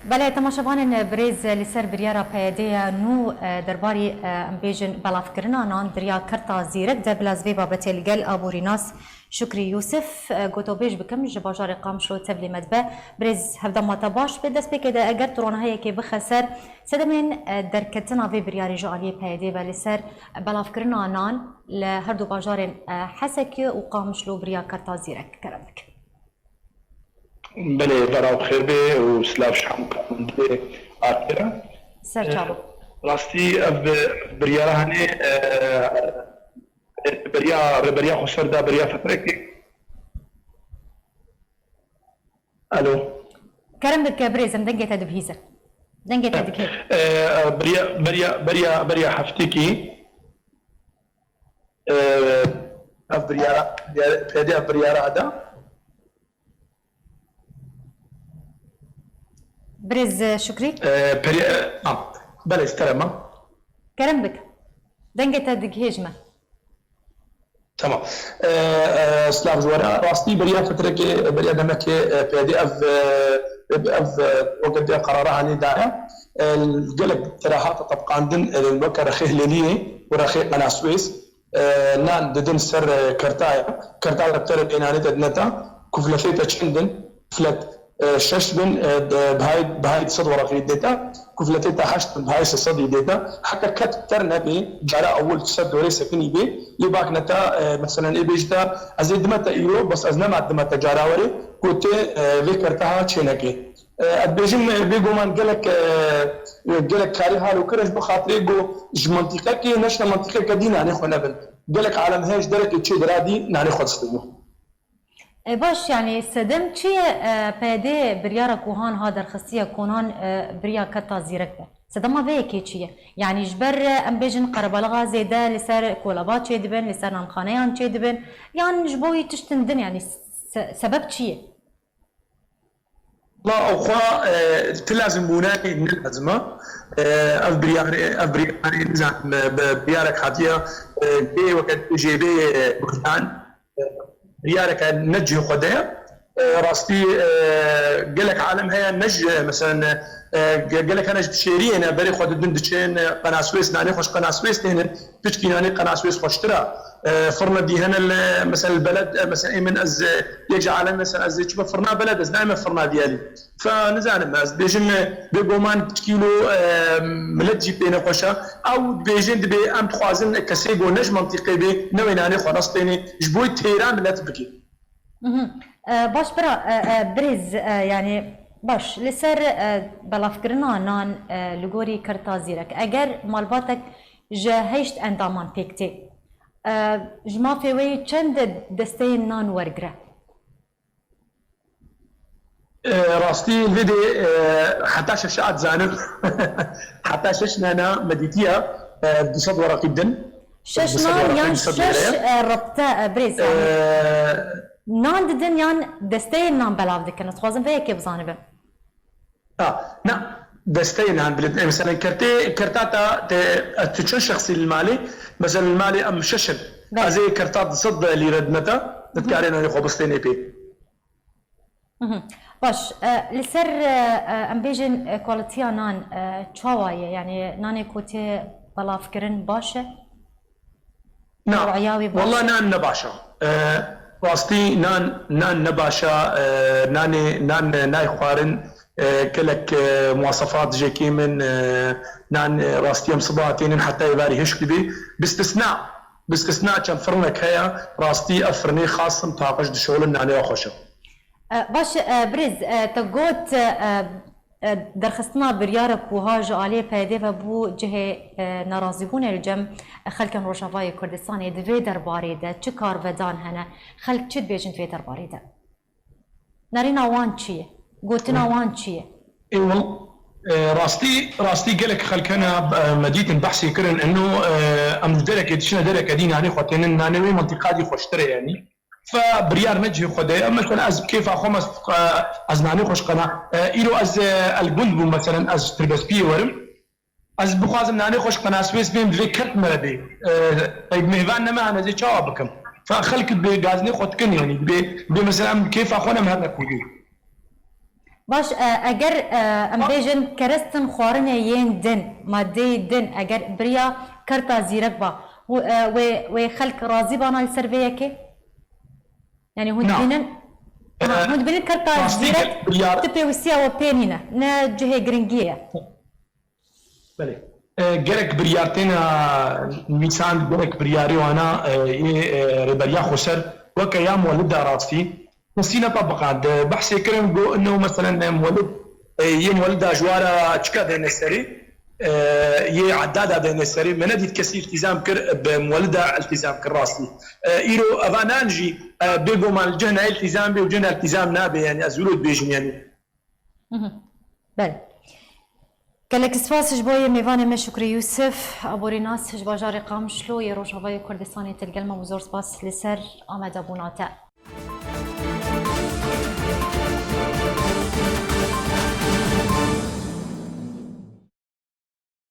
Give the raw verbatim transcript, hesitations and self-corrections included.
Belê, temaşevanên birêz, li ser biryara P Y D'ê ya nû, e, derbarî, e, em bêjin belavkirina nan di riya Kerta Zîrek de, bila ez vê babetê li gel aborînas Şukrî Yûsif, e, gotobêj bikim, ji bajarê Qamişlo tevlî me dibe. Birêz, hevdema te baş be. Destpêkê de eger tu ronahiyekê bixe ser sedemên, e, derketina vê biryarê ji aliyê P Y D'ê ve li ser belavkirina nan li her du bajarên, e, Hesekê û Qamişlo bi riya Kerta Zîrek. Kerem dikim. Belê, berav xêr bê û silav ji hemû karmendê Artê re. Ser çavan. Rastî ev biryara hanê, e, rêberiya, rêberiya xweser da beriya fetrekê. Alo. Kerem bike birêzim, dengê te dibihîze. Dengê te dikê. E, beriya, beriya, beriya, beriya heftekî, e, ev biryara, biryara, P Y D'ê ev biryara da. Birêz Şukrî? E, perî, e, ha, belê, ji te re me. Kerem bik. Dengê te digihê ji me. Tamam. E, e, silav ji we re. Rastî beriya fetrekê, beriya demekê, e, P Y D'ê ev, e, ev, e, weke te qerara hanê daye. E, gelek tera hate tebqandin, e, weke rexê Hilêliyê û rexê Qenaswês. E, nan didin ser, e, kertaya. Kerta de bi te re bênanê te dine te. Kufletê te çend in? Kuflet, e, şeş bin, e, de, bihayê, bihayê du sed wereqî dê te. Kufletê te heşt bin, bihayê sê sed î dê te. Heke ket ter nebê, cara ewil tu ser dorê sekinî bê. Lê bak ne te, e, meselen ê bêjî te, ez ê dime te îro, bes ez nema dime te cara werê, ku tê, e, vê kerteha çênekê. E, ez dibêjim, e, bêguman gelek, e, gelek karî halo kir, ji bo xatirê ku ji mintîqekê neşne mintîqeke dî nanê xwe nebin. Gelek alem heye ji derekê çê diradî nanê xwe distînin. E, baş, yanî sedem çi ye, e, P Y D'ê biryara ku han ha derxistiye ku nan, e, biriya Kerta Zîrek be? Sedema vê yekê çi ye? Yanî ji ber, e, em bêjin qerebalixa zêde li ser koleba çêdibin, li ser nanxaneyan çêdibin, yan ji bo wî tiştin din, yanî se-, sebeb çi ye? Wala ew xwe, e, ti lazim bûne ne lazim e. E, ev biryarê, ev biryarê nizanim, e, bi biryarek hatiye, e, bê weke jê bê, e, guhdan, e, biryareke ne cihê xwe de ye. E, rastî, e, gelek alem heye ne ji, meselen, e, ge-, gelek hene ji şêriyê ne berê xwe didin diçên, e, qenaswês, nanê xwe ji qenaswês tênin. Piçkî nanê qenaswês xweştir e. E, firna dî hene li, mesela li beled, e, mesela ê min ez, e, yek ji alem mesela ez ê çibe firna beled, ez nayme firna diyalî. Fe nizanim ez dibêjim, e, bêguman piçkî lo, e, milet jî pê nexweş e. Ew dibêjin dibê em dixwazin kesê ku ne ji mantîqê bê, newê nanê xwe nestênê, ji bo têra milet bikê. Mhm. E, baş bira, e, e, birêz, e, yanî baş, li ser, e, belavkirina nan, e, li gorî Kerta Zîrek, eger malbatek ji heşt endaman pêk tê, e, ji mafê wê çend desteyên nan wergire? E, rastî vê dê, e, heta şeş a dizanim. Heta şeş nana me dîtiye, e, du sed wereqî din. Şeş nan yan şeş, e, ribte, e, birêz, yanî e, nan didin yan desteyên nan belav dikin? Ez dixwazim vê yekê bizanibim. Ha, na, desteyên nan bilin. E, mesela kertê, kerta ta te, e, tu çend şexsî li malê? Mesela li malê em şeş in. Belê. Ez ê kerta du sed lîre dime te, tu dikarê nanê xwe bistênê pê. Mhm. Baş, e, li ser, e, e, em bêjin, e, quality-ya nan, e, çawa ye? Yanî nanê ku tê belavkirin baş e? Na, rewaya wî baş e? Walla nan ne baş e. E, rastî nan, nan ne baş e. E, nanê, nan nayê xwarin. E, gelek, e, muwasefat jê kêm in, e, nan, e, rastî em siba tênin heta êvarî hişk dibê. Bi istisna, bi istisna çend firnek heye, rastî ev firnê xas in, taqij dişolin, nanê xweş e. E, baş, e, birêz, e, te got, e, e, derxistina biryara ku ha ji aliyê P Y D'ê ve bû cihê, e, nerazîbûnê li cem, e, xelkên Rojavayê Kurdistanê. Di vê derbarê de çi karvedan hene? Xelk çi dibêjin di vê derbarê de? Nerîna wan çi ye? Gotina wan çi ye? Ê, wel, e, rastî, rastî gelek xelk hene, e, me dîtin behsê kirin, eno, e, em ji derekê diçine dereke dî nanê xwe tênin, nanê wê mintîqa dî xweştir e, yanî. Fe biryar ne cihê xwe de ye. Mesela ez bi kêfa xwe me, e, ez nanê xwe ji qena, e, îro ez, e, el gund bûm, mesela ez ji Tirbespiyê werim. Ez bixwazim nanê xwe ji Qenaswês bêm, divê kert me re bê. E, qey mêvan ne me hene, ez ê çawa bikim? Fe xelk dibê gazinê xwe dikin, yanî dibê, dibê mesela em kêfa xwe ne, em herne kurdî. Baş, e, eger, e, em bêjin kerestin xwarinê yên din, madeyê din, eger biriya kerta zîrek ba, û, e, wê, wê xelk razî bana li ser vê yekê? Yani hûn Na. dibînin, E, ha, hûn dibînin kerta rastî zîrek biryar- ti pêwîstiya we pê nîne, ne cihê giringiyê ye. Belê. E, gerek biryar têne nivîsand, gerek biryarê wana, e, yê, e, Rêberiya Xweser weke ya muwelida rastî. Hesî netebiqand. E, behsê kirin, got, ino, meselen, e, muwelid, e, yê muwelida ji wara çika dêne serê, e, yê edada dêne serê. Me nedît kesî îltîzam kir, bi muwelida îltîzam kir rastî. E, îro eva nan jî, e, bê goman li cihna îltîzam bê û cihna îltîzam nabe, yani ez wilo dibêjim, yani. Mhm. Belê. Gelek spas ji bo yê mêvanê me Şukrî Yûsif, aborînas ji bajarê Qamişlo yê Rojavayê Kurdistanê, tu li gel me bû, zor spas li ser amadebûna te.